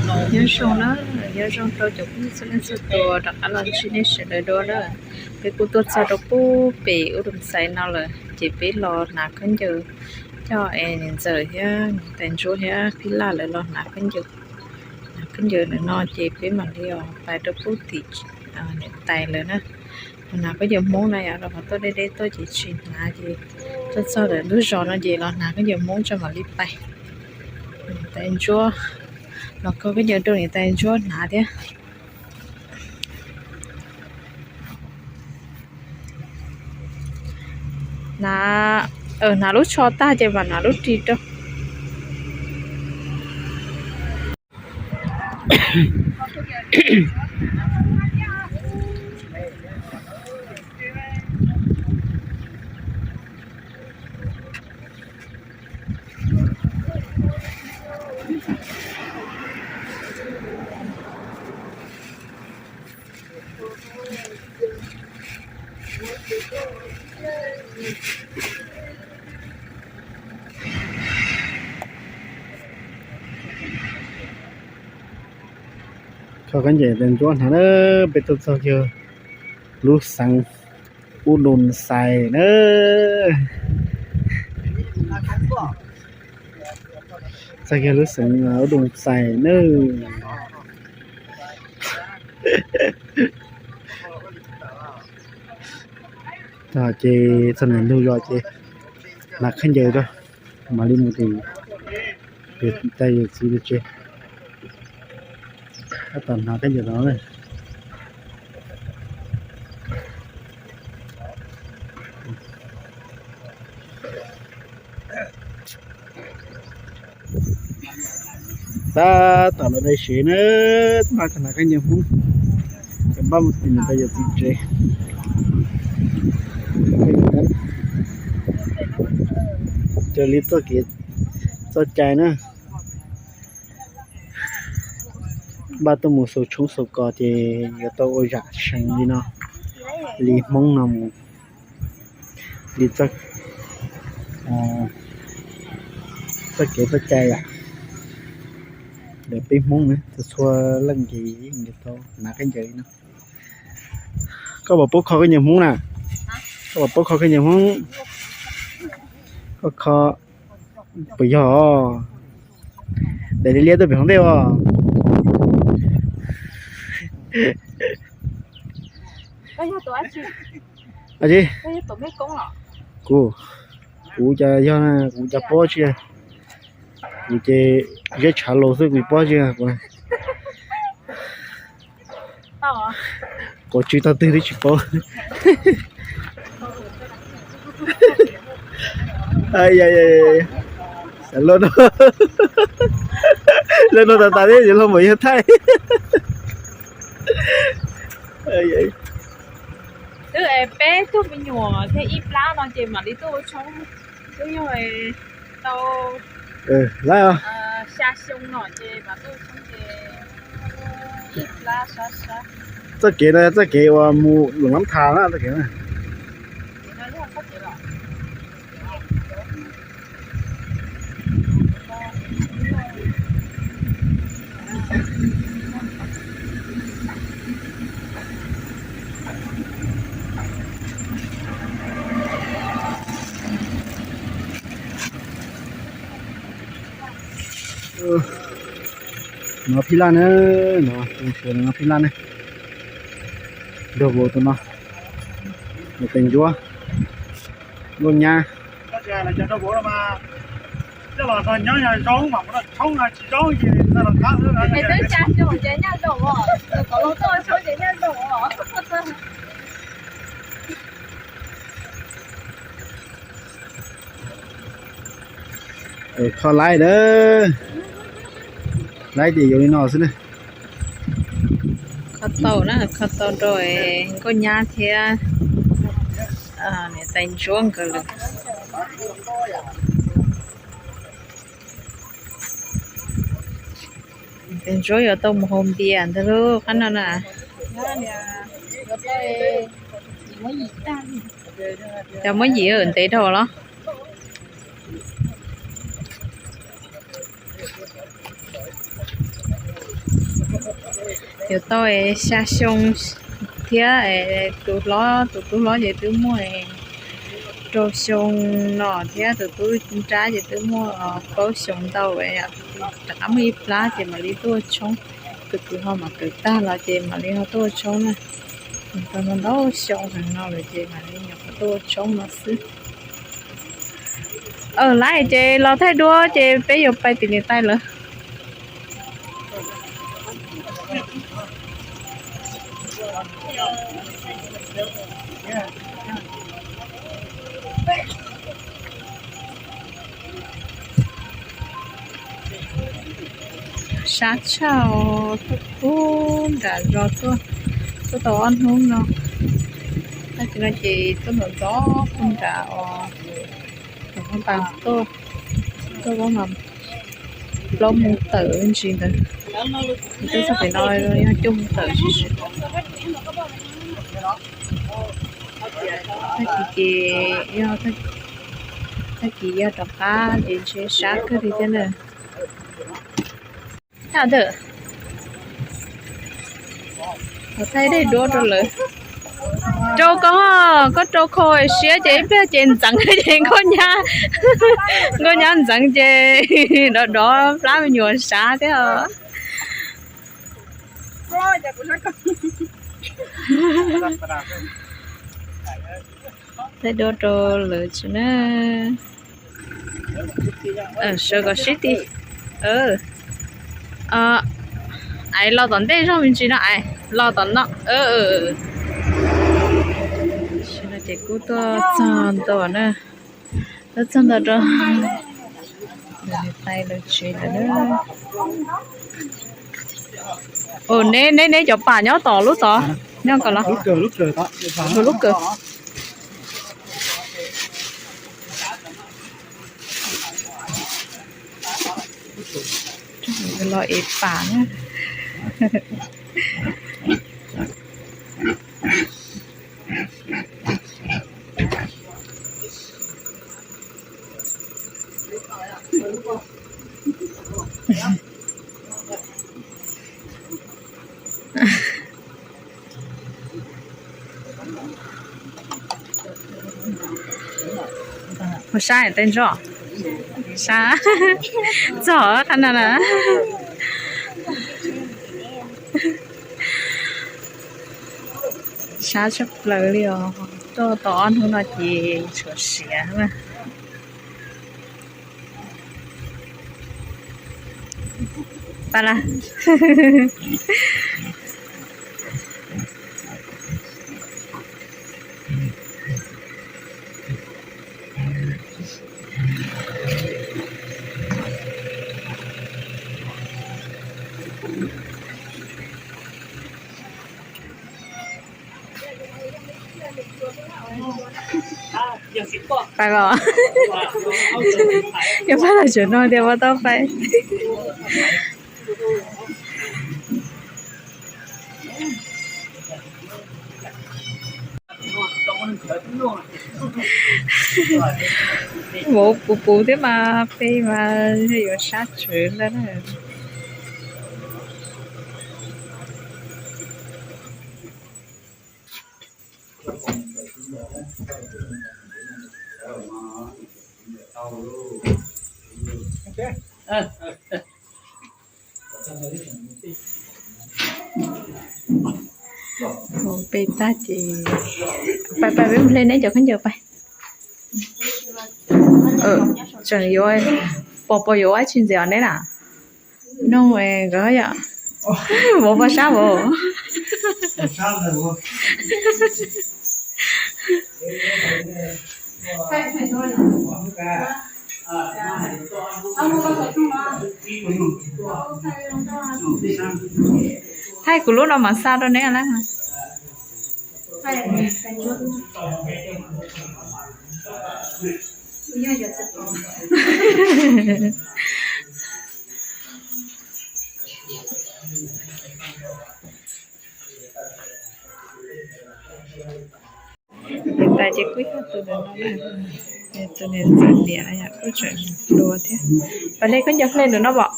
Nyob zoo na, nyob zoo rau cov phooj ywg txhua leej txhua tus rov qab los ntsib nej sawv daws dua na. Peb kuj tuaj txog rau pub pem Ub Dum Xais no lawm ces peb los hnav khaub ncaws coj es niam ntxawm thiab niam tais Ntsuab thiab phij laj lawv los hnav khaub ncaws. Hnav khaub ncaws ntawm no ces peb mam li os pais rau pub tim niam tais lawm na. Hnav khaub ncaws Hmoob na yom, los qhov tuaj deb deb tuaj ces tsis hnav ces tuaj txog ntawm lub zos no ces los hnav khaub ncaws Hmoob tso mam li pais. Niam tais Ntsuab los khaub ncaws rau niam tais Ntsuab hnav thiab. Hnav, hnav lub tsho tag ces mam hnav lub ris rau. Kho khaub ncaws tais Ntsuab hnav na, peb tuaj txog kiag lub xeev Ub Dum Xais na. Txog kiag lub xeev Ub Dum Xais na. Ces txog ntawm ntug zos ces hnav khaub ncaws rau mam li mus tim yawm tais yawm txiv lawv tsev. Tab tom hnav khaub ncaws no. Tab tom los dai sev na, tab tom hnav khaub ncaws Hmoob, ces npaj mus tim niam tais yawm txiv tsev. Raws li txoj kev txoj cai na, npaj tuaj mus xaus tshoob xaus kos ces yuav tau ua zam seev li no, li Hmoob no mus, li txoj kev txoj cai yom. Ntawm peb Hmoob na, txhua txhua leej ces yeej yuav tau hnav khaub ncaws li no. Koj puas paub kho khaub ncaws Hmoob na? Koj puas paub kho khaub ncaws Hmoob? Koj kho puas yog? Daim liab liab tuaj pem hauv ntej os. Kuv, kuv cas yog, kuv cas paub tsi. Kuv ces zeb tshav laus xwb kuv paub tsi. Kuv tsw tog twg twb tsis paub. Xav loj no, loj no tas tas thiab yuav luag npaum yog thaij. Twb es peb tug me nyuam thiab ib plab no ces mam li tuaj ua tshoob. Twb yog tau lawm os. Xya xyoo no ces mam tuaj ua tshoob ces ib plab sab sab. Txoj kev no yog txoj kev uas mus Loos Lab Thas na txoj kev na. No phij laj na, no tus sawv no phij laj na. Nraug vauv tus no, niam tais Ntsuab, nkauj nyab. Kho laib na, laib ces yuav li no xwb na. Kho tau na, kho tau rau nkauj nyab thiab niam tais Ntsuab nkawd lawm. Niam tais Ntsuab yuav tau mus haus npias ntag lauj qab no na. Cov muab yim ntev dhau los. Yuav tau xya xyoo thiab, tus hlob, tus tub hlob ces twb muaj rau xyoo no thiab, tus tub nrab ces twb muaj plaub xyoo ntau. Rov qab muaj ib plab ces mam li tuaj tshoob, tus kwv ho mam kawm tag los ces mam li ho tuaj tshoob na. Tau ntau xyoo heev no lawm ces mam li nyuam qhuav tuaj tshoob no xwb. Lawm ces los thaij duab ces peb yuav pais tim niam tais lawm. Sab tshaj, tuaj puag nram zos tuaj, tuaj tau ob hnub no. Tab sis no ces tuaj ntxov ntxov puag nram os, tuaj, tuaj plaub moos tawm ntsis ntawd. Twb txog pem no yog cuaj moos tawm tsis tsis. Tag kis ces yog, tag kis yog rov qab ces ntshe sab kawg li thiab na. Thaij daim duab rau lawv. Rau koj, koj rau khau siab ces ib pliag ces ntxeev ces nkauj nyab, nkauj nyab ntxeev ces dov dov plab me nyuam sab thiab os. Thaij duab rau lawv tsis na. Sawv kom sib ti. Ais los tom ntej zog me ntsis no, ais los tom no. Ces kuj tuaj txog ntawm na, tuaj txog ntawm rau niam tais lawv tsev lawm na. Neb, neb, neb cov pam nyob tom lub tod, nyob kom los lub kawm. Los ev pam na. Ua sab tais ntso, sab txog qhov no na. Sab tshaj plaws li os, tuaj tau ob hnub no ces tshuav siav na. Pab laj. Pais os. Yog pab los tsev no tias pab tau pais. Vauv puv puv thiab mas peb mas yuav sab tsawv ntag na. Peb tag ces pais, pais peb mus hle neb cov khaub ncaws pais. Tseem yuav, pos pos yuav ua tsi ntxiv os neb na? Noog nkawd yom. Vauv pos sab vauv. Thaij kuv lub no mas xa rau neb lawm. Tais ces kuj yog tus ntawm no, tus niam ntxawm niam kuj tseem hluas thiab. Pais hle khaub ncaws hle ntawm no pom.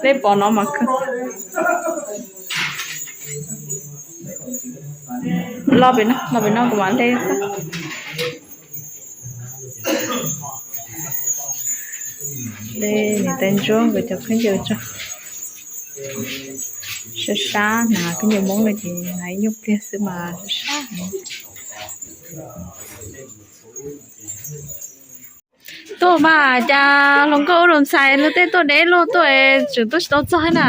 Lej pov no mas kawg. Los pem no, los pem no kuv mam lej. Lej niam tais ntsuab nkawd cov khaub ncaws tso. Sab sab, hnav khaub ncaws Hmoob no ces hnav ib nyuag pliag xwb mas sab sab. Tuaj mas cas hluas nkauj ua lus ntxhais luag tej tuaj deb luaj tuaj tseem tuaj tsis tau txog na.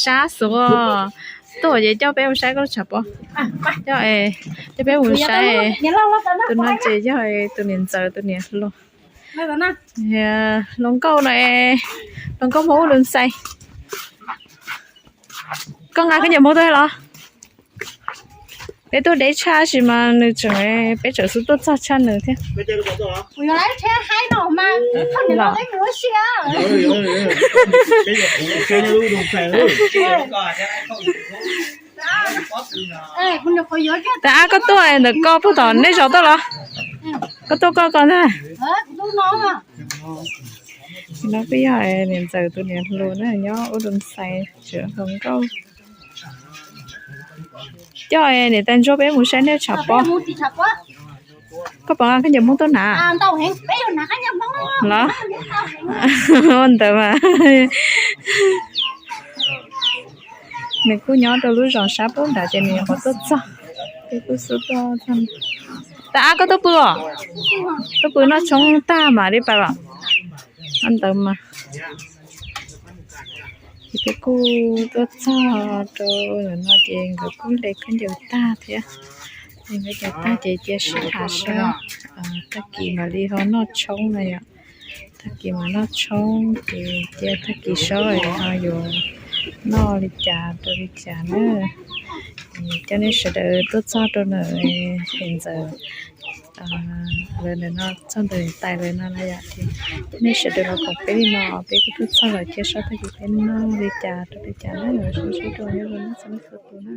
Sab xwb. Tuaj ces coj peb mus saib koj lub tshav pob. Coj, coj peb mus saib. Tus no ces yog tus niam ntxawm tus niam hluas. Hluas nkauj no, hluas nkauj Hmoob ua lus ntxhais. Koj nqa khaub ncaws Hmoob tuaj los? Peb tuaj deb tshaj sis mas nws tseem, peb tseem xub tuaj txog tshaj nws thiab. Tab ab koj tuaj ntawm koj puag tom nej zos tuaj los? Koj tuaj koj ko ntag. No kuj yog niam ntxawm tus niam hluas na, nyob ua lus ntxhais tseem hluas nkauj. Coj niam tais ntsuab peb mus saib nej tshav pob. Koj puas nqa khaub ncaws Hmoob tuaj hnav? Los? Ua ntawd mas. Nws kuj nyob rau lub zos sab pub nrad ces nws nyuam qhuav tuaj txog. Peb kuj xub tuaj txog. Tab ab koj tuaj pw os? Tuaj pw noj tshoob tag mam li pais los. Ua ntawd mas. Ces peb kuj tuaj txog rau ntawm no ces nkawd kuj hle khaub ncaws tag thiab. Hle khaub ncaws tag ces cia sib tham seb tag kis mam li ho noj tshoob na yom. Tag kis mam noj tshoob ces cia tag kis saib ho yuav noj li cas rau li cas na. Coj nej sawv daws tuaj txog rau ntawm niam ntxawm lawv ntawm no, txog ntawm niam tais lawv no na yom, ces nej sawv daws los koom peb li no, peb kuj tuaj txog lawm cia saib tag kis peb noj li cas rau li cas na. Sib ntsib dua nyob zoo nej txhua leej txhua tus na.